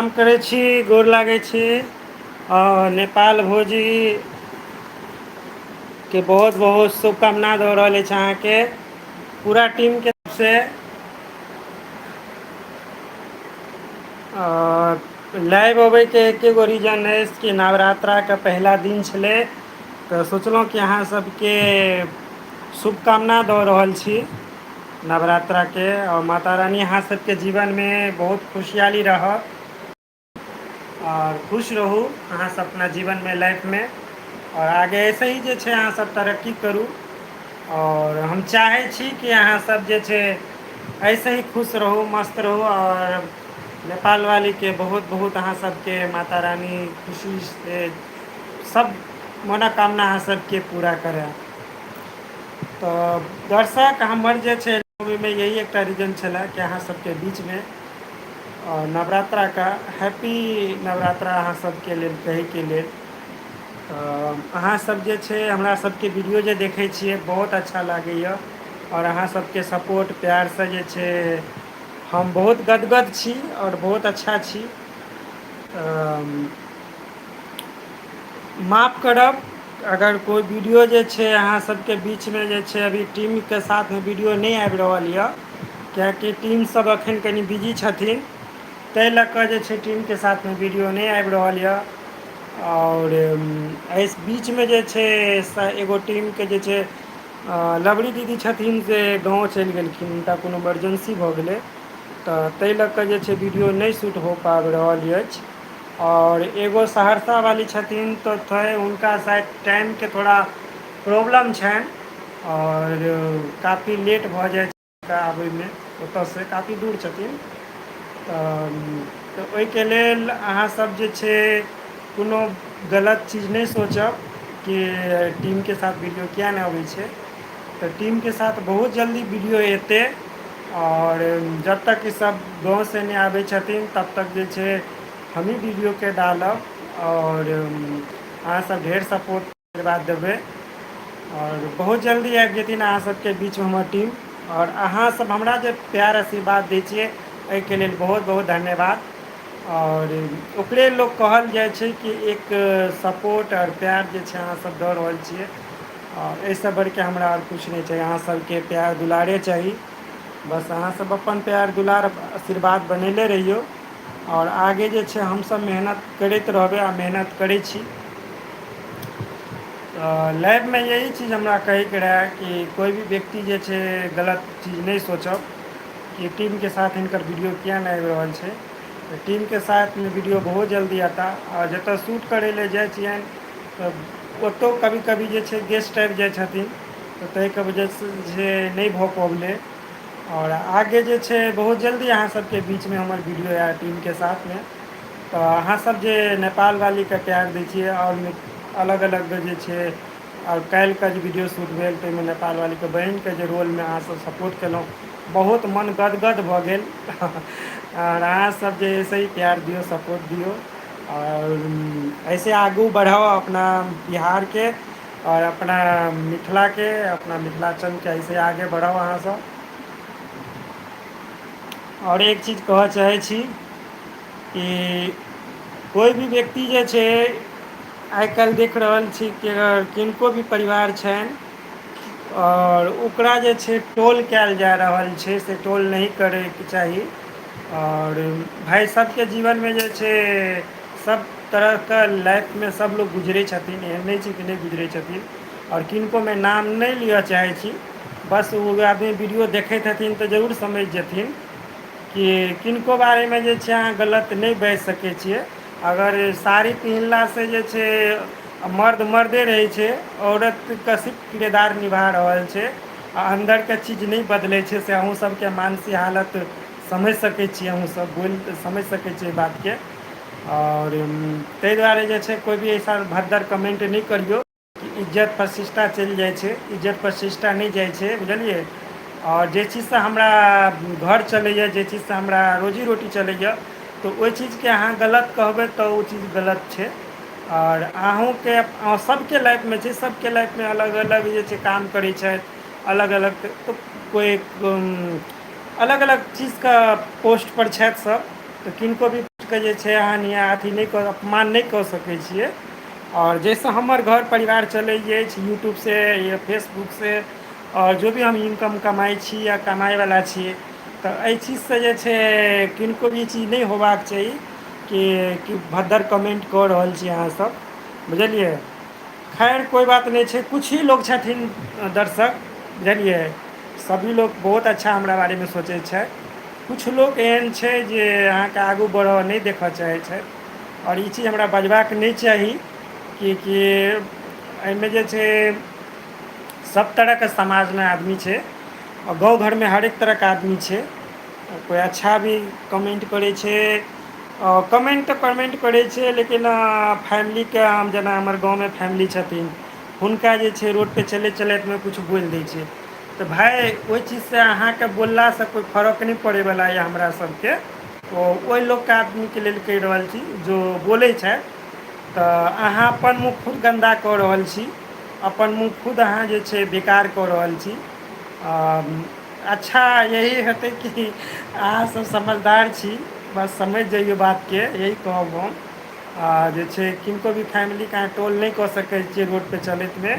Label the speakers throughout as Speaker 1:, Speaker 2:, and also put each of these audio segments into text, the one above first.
Speaker 1: करै छी, गोर लागै छी। नेपाल भौजी के बहुत बहुत शुभकामना दऽ रहल अछि अहाँके पूरा टीमके से। आओर लाइव अबैके एके गो रीजन अछि कि नवरात्राके पहिला दिन छलै, तऽ सोचलहुँ कि अहाँ सबके शुभकामना दऽ रहल छी नवरात्राके, आओर माता रानी अहाँ सबके जीवनमे बहुत खुशहाली रहत आओर खुश रहू अहाँ सब अपना जीवनमे, लाइफमे, आओर आगे ऐसे ही जे छै अहाँ सब तरक्की करू। आओर हम चाहै छी कि अहाँ सब जे छै ऐसे ही खुश रहू, मस्त रहू। आओर नेपाल वालीके बहुत बहुत अहाँ सबके माता रानी खुशीसँ सब मनोकामना अहाँ सबके पूरा करए। तऽ दर्शक, हमर जे छै ओहिमे यही एकटा रीजन छलए कि अहाँ सबके बीचमे नवरात्राके हैप्पी नवरात्रा अहाँ सबके लेल कहैके लेल। तऽ अहाँ सब जे छै हमरा सबके वीडियो जे देखै छियै, बहुत अच्छा लागैए, आओर अहाँ सबके सपोर्ट प्यारसँ जे छै हम बहुत गदगद छी आओर बहुत अच्छा छी। माफ करब अगर कोइ वीडियो जे छै अहाँ सबके बीचमे जे छै अभी टीमके साथमे वीडियो नहि आबि रहल यऽ, किएकि टीम सब अखन कनि बिजी छथिन, ताहि लऽ कऽ जे छै टीमके साथमे वीडियो नहि आबि रहल यऽ। आओर एहि बीचमे जे छै से एगो टीमके जे छै लवरी दीदी छथिन, से गाँव चलि गेलखिन, हुनका कोनो इमरजेन्सी भऽ गेलै, तऽ ताहि लऽ कऽ जे छै वीडियो नहि शूट हो पाबि रहल अछि। आओर एगो सहरसा वाली छथिन, तऽ हुनका शायद टाइमके थोड़ा प्रॉब्लम छनि आओर काफी लेट भऽ जाइ छै आबैमे ओतऽसँ, काफी दूर छथिन। तऽ ओहिके लेल अहाँसब जे छै कोनो गलत चीज नहि सोचब कि टीमके साथ वीडियो किया नहि अबै छै। तऽ टीमके साथ बहुत जल्दी वीडियो एतै, आओर जब तक ई सब गाँवसँ नहि आबै छथिन तब तक जे छै हमही वीडियोके डालब, आओर अहाँसब ढेर सपोर्ट आशीर्वाद देबै, आओर बहुत जल्दी आबि जेथिन अहाँ सबके बीचमे हमर टीम। आओर अहाँ सब हमरा जे प्यार आशीर्वाद दै छियै, एहिके लेल बहुत बहुत धन्यवाद। आओर ओकरे लोक कहल जाइ छै कि एक सपोर्ट आओर प्यार जे छै अहाँ सब दऽ रहल छियै, आओर एहिसँ बढ़िके हमरा आओर किछु नहि चाही। अहाँ सबके प्यार दुलारे चाही बस। अहाँ सब अपन प्यार दुलार आशीर्वाद बनेले रहियौ, आओर आगे जे छै हमसब मेहनत करैत रहबै आ मेहनत करै छी। तऽ लाइफमे यही चीज हमरा कहैके रहए कि कोइ भी व्यक्ति जे छै गलत चीज नहि सोचब कि टीमके साथ हिनकर वीडियो किया नहि आबि रहल छै। तऽ टीमके साथमे वीडियो बहुत जल्दी आता। आओर जतऽ शूट करै लए जाइ छियनि, तऽ ओतहु कभी कभी जे छै गेस्ट आबि जाइ छथिन, तऽ ताहिके वजहसँ जे नहि भऽ पबलै। आओर आगे जे छै बहुत जल्दी अहाँ सबके बीचमे हमर वीडियो आयत टीमके साथमे। तऽ अहाँसब जे नेपाल वालीके प्यार दै छियै, आओर अलग अलग जे छै, आओर काल्हिके जे वीडियो शूट भेल ताहिमे नेपाल वालीके बहिनके जे रोलमे अहाँसब सपोर्ट केलहुँ, बहुत मन गदगद भऽ गेल। आओर अहाँसब जे ऐसे ही प्यार दियौ, सपोर्ट दियौ, आओर ऐसे आगू बढ़ाउ अपना बिहारके आओर अपना मिथिलाके, अपना मिथिलाञ्चलके ऐसे आगे बढ़ाउ अहाँसब। आओर एक चीज कहऽ चाहै छी कि कोइ भी व्यक्ति जे छै, आइ काल्हि देख रहल छी कि अगर किनको भी परिवार छनि आओर ओकरा जे छै टोल कयल जा रहल छै, से टोल नहि करैके चाही। आओर भाय, सबके जीवनमे जे छै सब तरहके लाइफमे सब लोग गुजरै छथिन, एहन नहि छै कि नहि गुजरै छथिन। आओर किनकोमे नाम नहि लिअ चाहै छी, बस ओ आदमी वीडियो देखैत हेथिन तऽ जरूर समझि जेथिन कि किनको बारेमे जे छै अहाँ गलत नहि बाजि सकै छियै। अगर साड़ी पहिनलासँ जे छै मर्द मर्दे रहै छै, औरतके सिर्फ किरदार निभा रहल छै आ अन्दरके चीज नहि बदलै छै, से अहूँ सबके मानसिक हालत समझि सकै छियै, अहूँ सब बोलि समझि सकै छियै बातके। आओर ताहि दुआरे जे छै कोइ भी ऐसा भद्दर कमेन्ट नहि करियौ कि इज्जत प्रतिष्ठा चलि जाइ छै। इज्जत प्रतिष्ठा नहि जाइ छै, बुझलियै? आओर जे चीजसँ हमरा घर चलैए, जे चीजसँ हमरा रोजी रोटी चलैए, तऽ ओहि चीजके अहाँ गलत कहबै तऽ ओ चीज गलत छै। आओर अहूँके, सभके लाइफमे छै, सभके लाइफमे अलग अलग जे छै काम करै छथि, अलग अलग कोइ अलग अलग चीजके पोस्टपर छथि सभ, तऽ किनको भी चीजके जे छै अहाँ अथी नहि कऽ, अपमान नहि कऽ सकै छियै। आओर जाहिसँ हमर घर परिवार चलै अछि यूट्यूबसँ या फेसबुकसँ, आओर जो भी हम इनकम कमाइ छी या कमाइवला छी, तऽ एहि चीजसँ जे छै किनको भी ई चीज नहि होबाक चाही कि भद्दर कमेन्ट कऽ रहल छी अहाँसभ, बुझलियै। खैर कोइ बात नहि छै, किछु ही लोक छथिन दर्शक, बुझलियै, सभी लोक बहुत अच्छा हमरा बारेमे सोचै छथि। किछु लोक एहन छै जे अहाँके आगू बढ़ऽ नहि देखऽ चाहै छथि। आओर ई चीज हमरा बजबाक नहि चाही, किएकि एहिमे जे छै सब तरहके समाजमे आदमी छै, आओर गाँव घरमे हरेक तरहके आदमी छै। कोइ अच्छा भी कमेन्ट करै छै, कमेन्ट तऽ कमेन्ट करै छै, लेकिन फैमिलीके हम जेना हमर गाँवमे फैमिली छथिन, हुनका जे छै रोडपर चलैत चलैतमे किछु बोलि दै छै, तऽ भाय ओहि चीजसँ अहाँके बोललासँ कोइ फरक नहि पड़ैवला यऽ हमरा सबके। ओ ओहि लोकके आदमीके लेल कहि रहल छी जो बोलै छथि, तऽ अहाँ अपन मुँह खुद गन्दा कऽ रहल छी, अपन मुँह खुद अहाँ जे छै बेकार कऽ रहल छी। अच्छा यही हेतै कि अहाँसभ समझदार छी, बस समझि जइयौ बातके, यही कहब हम। आ जे छै किनको भी फैमिलीके अहाँ टोल नहि कऽ सकै छियै रोडपर चलैतमे,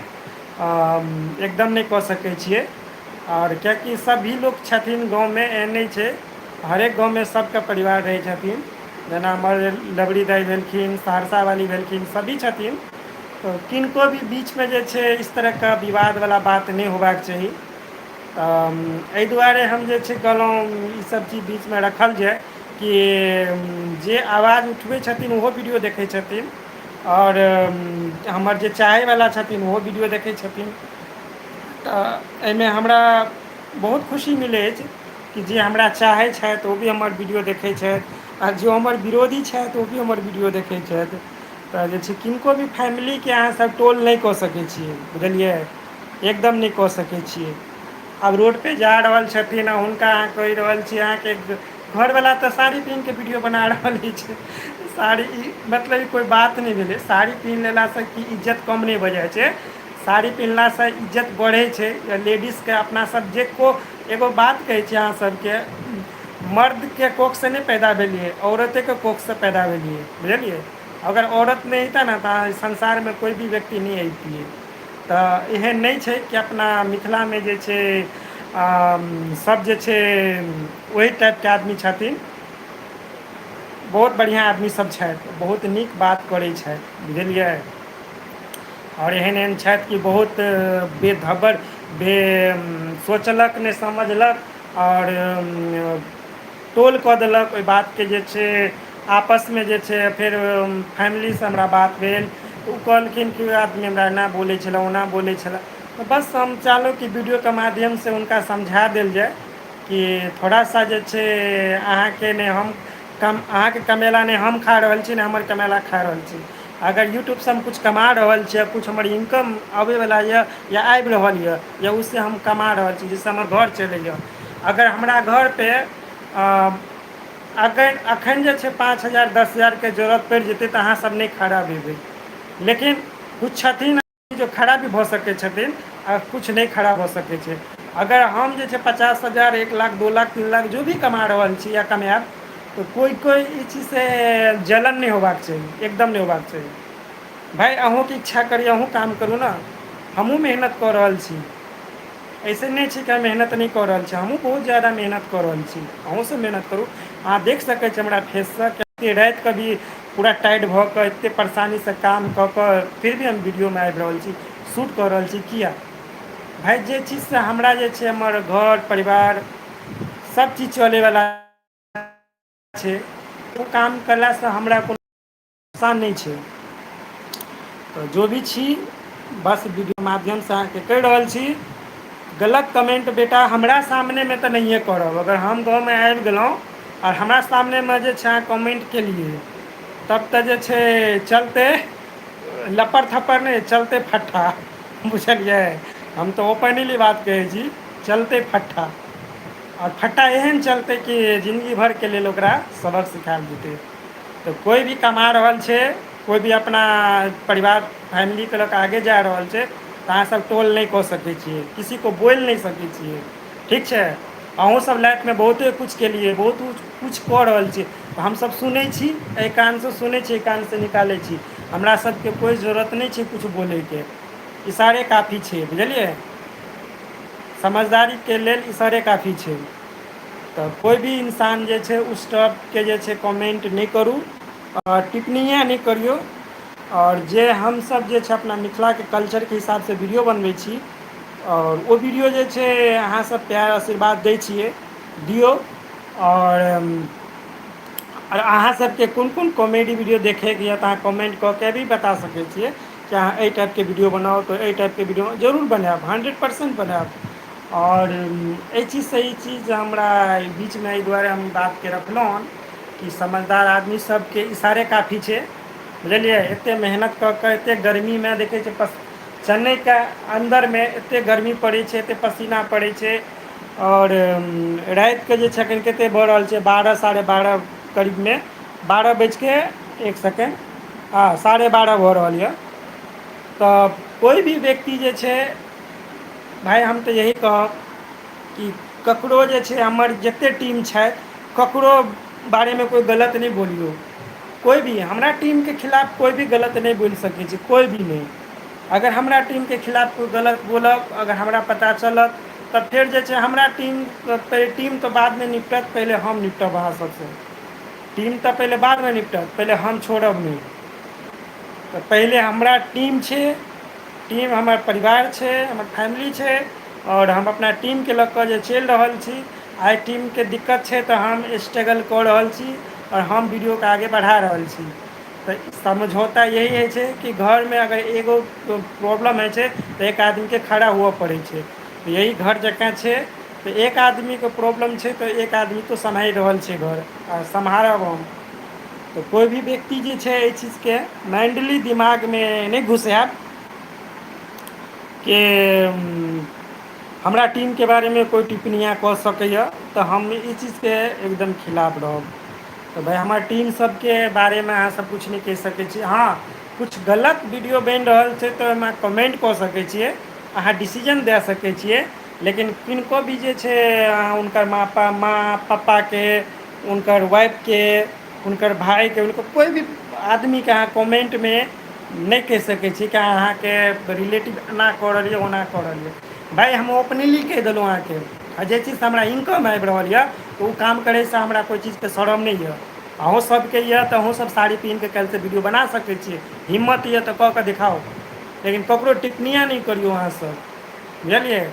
Speaker 1: एकदम नहि कऽ सकै छियै। आओर किएकि सभी लोक छथिन गाँवमे, एहन नहि छै, हरेक गाँवमे सभके परिवार रहै छथिन। जेना हमर लबड़ी दाइ भेलखिन, सहरसावाली भेलखिन, सभी छथिन। तऽ किनको भी बीचमे जे छै इस तरहके विवादवला बात नहि होबाक चाही। तऽ एहि दुआरे हम जे छै कहलहुँ ईसभ चीज बीचमे रखल जाय कि जे आवाज उठबै छथिन ओहो वीडियो देखै छथिन, आओर हमर जे चाहैवला छथिन ओहो वीडियो देखै छथिन। तऽ एहिमे हमरा बहुत खुशी मिलै अछि कि जे हमरा चाहै छथि ओ भी हमर वीडियो देखै छथि, आ जे हमर विरोधी छथि ओ भी हमर वीडियो देखै छथि। तऽ जे छै किनको भी फैमिलीके अहाँसभ टोल नहि कऽ सकै छियै, बुझलियै, एकदम नहि कऽ सकै छियै। आब रोडपर जा रहल छथिन आ हुनका अहाँ कहि रहल छियै, अहाँके घरवला तऽ साड़ी पहिनके वीडियो बना रहल अछि, साड़ी मतलब ई कोइ बात नहि भेलै। साड़ी पहिन लेलासँ कि इज्जत कम नहि भऽ जाइ छै? साड़ी पहिनलासँ इज्जत बढ़ै छै लेडीजके। अपना सब जे को एगो बात कहै छी अहाँ सबके, मर्दके कोखसँ नहि पैदा भेलियै, औरतेके कोखसँ पैदा भेलियै, बुझलियै। अगर औरत नहि होइतै ने तऽ संसारमे कोइ भी व्यक्ति नहि अबितियै। तऽ एहन नहि छै कि अपना मिथिलामे जे छै सब जे छै ओहि टाइपके आदमी छथिन। बहुत बढ़िआँ आदमी सब छथि, बहुत नीक बात करै छथि, बुझलियै। आओर एहन एहन छथि कि बहुत बेधबर बे सोचलक नहि समझलक, आओर टोल कऽ देलक ओहि बातके जे छै आपसमे जे छै। फेर फैमिलीसँ हमरा बात भेल, ओ कहलखिन कि ओहि आदमी हमरा एना बोलै छलै, ओना बोलै छलै। तऽ बस हम चाहलहुँ कि वीडियोके माध्यमसँ हुनका समझा देल जाय कि थोड़ा सा जे छै अहाँके नहि हम कम, अहाँके कमेला नहि हम खा रहल छी, नहि हमर कमेला खा रहल छी। अगर यूट्यूबसँ हम किछु कमा रहल छी, किछु हमर इनकम अबैवला यऽ या आबि रहल यऽ, या ओहिसँ हम कमा रहल छी जाहिसँ हमर घर चलैए, अगर हमरा घरपर अगर एखन जे छै 5000 10,000के जरूरत पड़ि जेतै तऽ अहाँसभ नहि खड़ा हेबै। लेकिन किछु छथिन जो खड़ा भी भऽ सकै छथिन आ किछु नहि खड़ा भऽ सकै छै। अगर हम जे छै 50,000 1 लाख 2 लाख 3 लाख जो भी कमा रहल छी या कमायब, तऽ कोइ कोइ ई चीजसँ जलन नहि होबाक चाही, एकदम नहि होबाक चाही। भाय अहूँके इच्छा करी, अहूँ काम करू ने, हमहूँ मेहनत कऽ रहल छी। अइसे नहि छै कि हम मेहनत नहि कऽ रहल छी, हमहूँ बहुत ज्यादा मेहनत कऽ रहल छी। अहूँसभ मेहनत करू। अहाँ देख सकै छी हमरा फेससँ कतेक रातिके भी पूरा टाइट भऽ कऽ एतेक परेशानीसँ काम कऽ कऽ फिर भी हम वीडियोमे आबि रहल छी, शूट कऽ रहल छी। किया भाय? जे चीजसँ हमरा जे छै हमर घर परिवार सभ चीज चलैवला छै, ओ काम कयलासँ हमरा कोनो नुकसान नहि छै। तऽ जो भी छी, बस वीडियो माध्यमसँ अहाँके कहि रहल छी, गलत कमेन्ट बेटा हमरा सामनेमे तऽ नहिए करब। अगर हम गाँवमे आबि गेलहुँ आओर हमरा सामनेमे जे छै अहाँ कमेन्ट केलियै, तब तऽ जे छै चलते लप्पर थप्पर नहि चलते फट्ठा, बुझलियै। हम तऽ ओपनली बात कहै छी, चलते फट्ठा, आओर फट्टा एहन चलतै कि जिन्दगी भरिके लेल ओकरा सबक सिखायल जेतै। तऽ कोइ भी कमा रहल छै, कोइ भी अपना परिवार फैमिलीके लऽ कऽ आगे जा रहल छै, तऽ अहाँसभ टोल नहि कऽ सकै छियै, किसी को बोलि नहि सकै छियै, ठीक छै। अहूँसभ लाइफमे बहुते किछु केलियै, बहुत किछु कऽ रहल छियै। तऽ हमसभ सुनै छी, एहि कानसँ सुनै छी, एहि कानसँ निकालै छी। हमरा सभके कोइ जरूरत नहि छै किछु बोलयके, इशारे काफी छै, बुझलियै? समझदारीके लेल इशारे काफी छै। तऽ कोइ भी इन्सान जे छै उस टाइपके जे छै कमेन्ट नहि करू आओर टिप्पणिए नहि करियौ। आओर जे हमसभ जे छै अपना मिथिलाके कल्चरके हिसाबसँ वीडियो बनबै छी, आओर ओ वीडियो जे छै अहाँसभ प्यार आशीर्वाद दै छियै, दियौ। आओर अहाँ सबके कोन कोन कॉमेडी वीडियो देखैके यऽ तऽ अहाँ कमेन्ट कऽ के भी बता सकै छियै कि अहाँ एहि टाइपके वीडियो बनाउ, तऽ एहि टाइपके वीडियो जरूर बनायब, 100% बनायब। आओर एहि चीजसँ ई चीज हमरा बीचमे एहि दुआरे हम ई बातके रखलहुँ हन कि समझदार आदमी सबके इशारे काफी छै, बुझलियै? एतेक मेहनत कऽ कऽ एतेक गर्मीमे देखै छियै, पस चेन्नइके अन्दरमे एतेक गर्मी पड़ै छै, एतेक पसीना पड़ै छै। आओर रातिके जे छै एखन कतेक भऽ रहल छै, 12 12:30 करीबमे, 12 बाजिके 1 सेकेण्ड, हँ 12:30 भऽ रहल यऽ। तऽ कोइ भी व्यक्ति जे छै भाय, हम तऽ यही कहब कि ककरो जे छै हमर जतेक टीम छथि, ककरो बारेमे कोइ गलत नहि बोलियौ। कोइ भी हमरा टीमके खिलाफ कोइ भी गलत नहि बोलि सकै छै, कोइ भी नहि। अगर हमरा टीमके खिलाफ कोइ गलत बोलब, अगर हमरा पता चलत, तऽ फेर जे छै हमरा टीम टीम तऽ बादमे निपटत, पहिले हम निपटब अहाँ सबसँ। टीम तऽ पहिले बादमे निपटत, पहिले हम छोड़ब नहि। तऽ पहिले हमरा टीम छै, टीम हमर परिवार छै, हमर फैमिली छै, आओर हम अपना टीमके लऽ कऽ जे चलि रहल छी। आइ टीमके दिक्कत छै तऽ हम स्ट्रगल कऽ रहल छी आओर हम वीडियोके आगे बढ़ा रहल छी। तऽ समझौता यही होइ छै कि घरमे अगर एगो प्रॉब्लम होइ छै तऽ एक आदमीके खड़ा हुअ पड़ै छै। यही घर जकाँ छै, तऽ एक आदमीके प्रॉब्लम छै तऽ एक आदमी तो सम्हारि रहल छै घर, आ सम्हारब हम। तऽ कोइ भी व्यक्ति जे छै एहि चीजके माइंडली दिमागमे नहि घुसायब कि हमरा टीमके बारेमे कोइ टिप्पणियाँ कऽ सकैए, तऽ हम ई चीजके एकदम खिलाफ रहब। तऽ भाय, हमर टीम सबके बारेमे अहाँ सब किछु नहि कहि सकै छी। हँ, किछु गलत वीडियो बनि रहल छै तऽ ओहिमे कमेन्ट कऽ सकै छियै, अहाँ डिसीजन दए सकै छियै, लेकिन किनको भी जे छै अहाँ हुनकर माँ माँ पप्पाके, हुनकर वाइफके, हुनकर भायके, हुनकर कोइ भी आदमीके अहाँ कमेन्टमे नहि कहि सकै छी कि अहाँके रिलेटिव एना कऽ रहल यऽ, ओना कऽ रहल यऽ। भाय, हम ओपनली कहि देलहुँ अहाँके, आ जे चीजसँ हमरा इनकम आबि रहल यऽ तऽ ओ काम करैसँ हमरा कोइ चीजके शरम नहि यऽ। अहूँ सबके यऽ तऽ अहूँ सब साड़ी पहिनके काल्हिसँ वीडियो बना सकै छियै, हिम्मत यऽ तऽ कऽ कऽ देखाउ, लेकिन ककरो टिप्पणियाँ नहि करियौ अहाँसब, बुझलियै?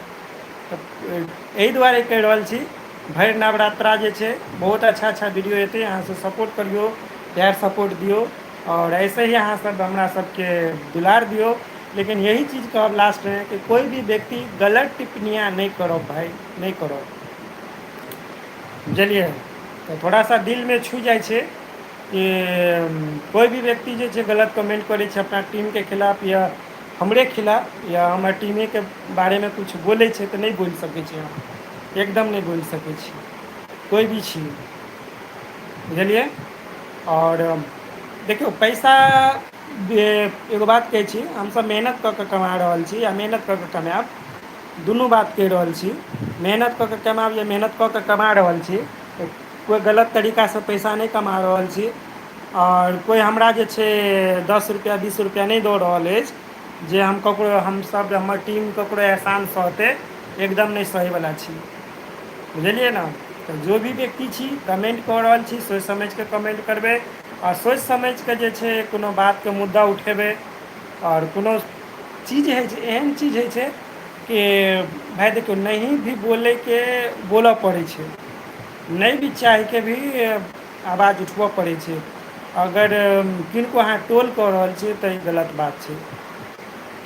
Speaker 1: तऽ एहि दुआरे कहि रहल छी, भरि नवरात्रा जे छै बहुत अच्छा अच्छा वीडियो एतै, अहाँसब सपोर्ट करियौ, प्यार सपोर्ट दियौ, आओर ऐसे ही अहाँसब हमरा सबके दुलार दियौ। लेकिन यही चीज कहब लास्टमे कि कोइ भी व्यक्ति गलत टिप्पणियाँ नहि करब भाय, नहि करब, बुझलियै? तऽ थोड़ा सा दिलमे छू जाइ छै कि कोइ भी व्यक्ति जे छै गलत कमेन्ट करै छै अपना टीमके खिलाफ या हमरे खिलाफ या हमर टीमेके बारेमे किछु बोलै छै, तऽ नहि बोलि सकै छी हम, एकदम नहि बोलि सकै छी, कोइ भी छी, बुझलियै? आओर देखियौ, पैसा एगो बात कहै छी, हमसभ मेहनत कऽ कऽ कमा रहल छी आ मेहनत कऽ कऽ कमायब, दुनू बात कहि रहल छी। मेहनत कऽ कऽ कमायब या मेहनत कऽ कऽ कमा रहल छी, कोइ गलत तरीकासँ पैसा नहि कमा रहल छी। आओर कोइ हमरा जे छै 10 रुपैआ 20 रुपैआ नहि दऽ रहल अछि जे हम ककरो, हमसभ हमर टीम ककरो एहसान सहतै, एकदम नहि सहैवला छी, बुझलियै ने? तऽ जो भी व्यक्ति छी कमेन्ट कऽ रहल छी, सोचि समझि कऽ कमेन्ट करबै आओर सोचि समझि कऽ जे छै कोनो बातके मुद्दा उठेबै। आओर कोनो चीज होइ छै, एहन चीज होइ छै कि भाय देखियौ, नहीं भी बोलैके बोलऽ पड़ै छै, नहि भी चाहिके भी आवाज उठबऽ पड़ै छै। अगर किनको अहाँ ट्रोल कऽ रहल छियै तऽ ई गलत बात छै।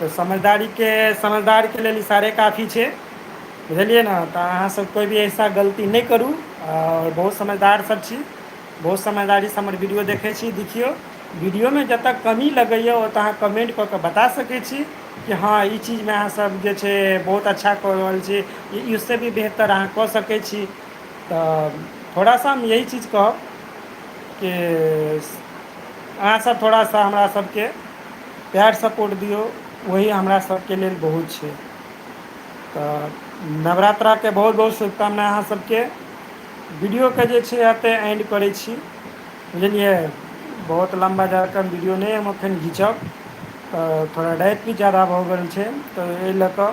Speaker 1: तऽ समझदारीके समझदारके लेल इशारे काफी छै, बुझलियै ने? तऽ अहाँसभ कोइ भी ऐसा गलती नहि करू। आओर बहुत समझदार सब छी, बहुत समझदारीसँ हमर वीडियो देखै छी। देखियौ, वीडियोमे जतऽ कमी लगैए ओतऽ अहाँ कमेन्ट कऽ कऽ बता सकै छी कि हँ, ई चीजमे अहाँसभ जे छै बहुत अच्छा कऽ रहल छी, इससे भी बेहतर अहाँ कऽ सकै छी। तऽ थोड़ा सा हम यही चीज कहब कि अहाँसभ थोड़ा सा हमरा सभके प्यार सपोर्ट दियौ, वही हमरा सभके लेल बहुत छै। तऽ नवरात्राके बहुत बहुत शुभकामना अहाँ सभके। वीडियोके जे छै एतऽ एंड करै छी। बुझलियै। बहुत लम्बा जाकऽ वीडियो नहि हम एखन घिचब, तऽ थोड़ा राति भी जादा भऽ गेल छै, तऽ एहि लऽ कऽ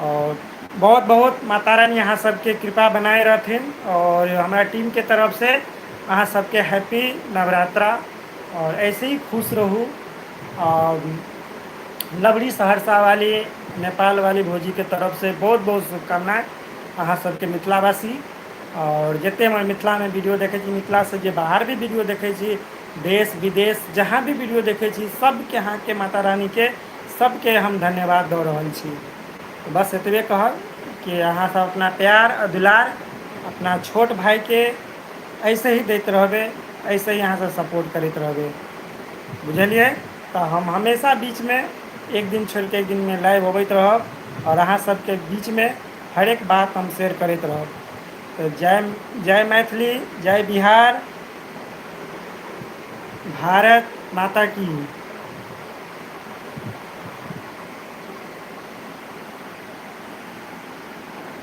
Speaker 1: आओर बहुत बहुत माता रानी अहाँ सबके कृपा बनाए रहथिन। आओर हमरा टीमके तरफसँ अहाँ सबके हैप्पी नवरात्रा, आओर ऐसे ही खुश रहू। आओर लवरी सहरसा वाली नेपाल वाली भौजीके तरफसँ बहुत बहुत शुभकामना अहाँ सबके मिथिलावासी, आओर जतेक हमर मिथिलामे वीडियो देखै छी, मिथिलासँ जे बाहर भी वीडियो देखै छी, देश विदेश जहाँ भी वीडियो देखै छी, सबके अहाँके माता रानीके सबके हम धन्यवाद दऽ रहल छी। बस एतबे कहब कि अहाँ सब अपना प्यार आ दुलार अपना छोट भाइके ऐसे ही दैत रहबै, ऐसे ही अहाँ सब सपोर्ट करैत रहबै, बुझलियै। तऽ हम हमेशा बीचमे एक दिन छोड़िके एक दिनमे लाइव अबैत रहब आओर अहाँ सबके बीचमे हरेक बात हम शेयर करैत रहब। तऽ जय जय मैथिली, जय बिहार, भारत माता की।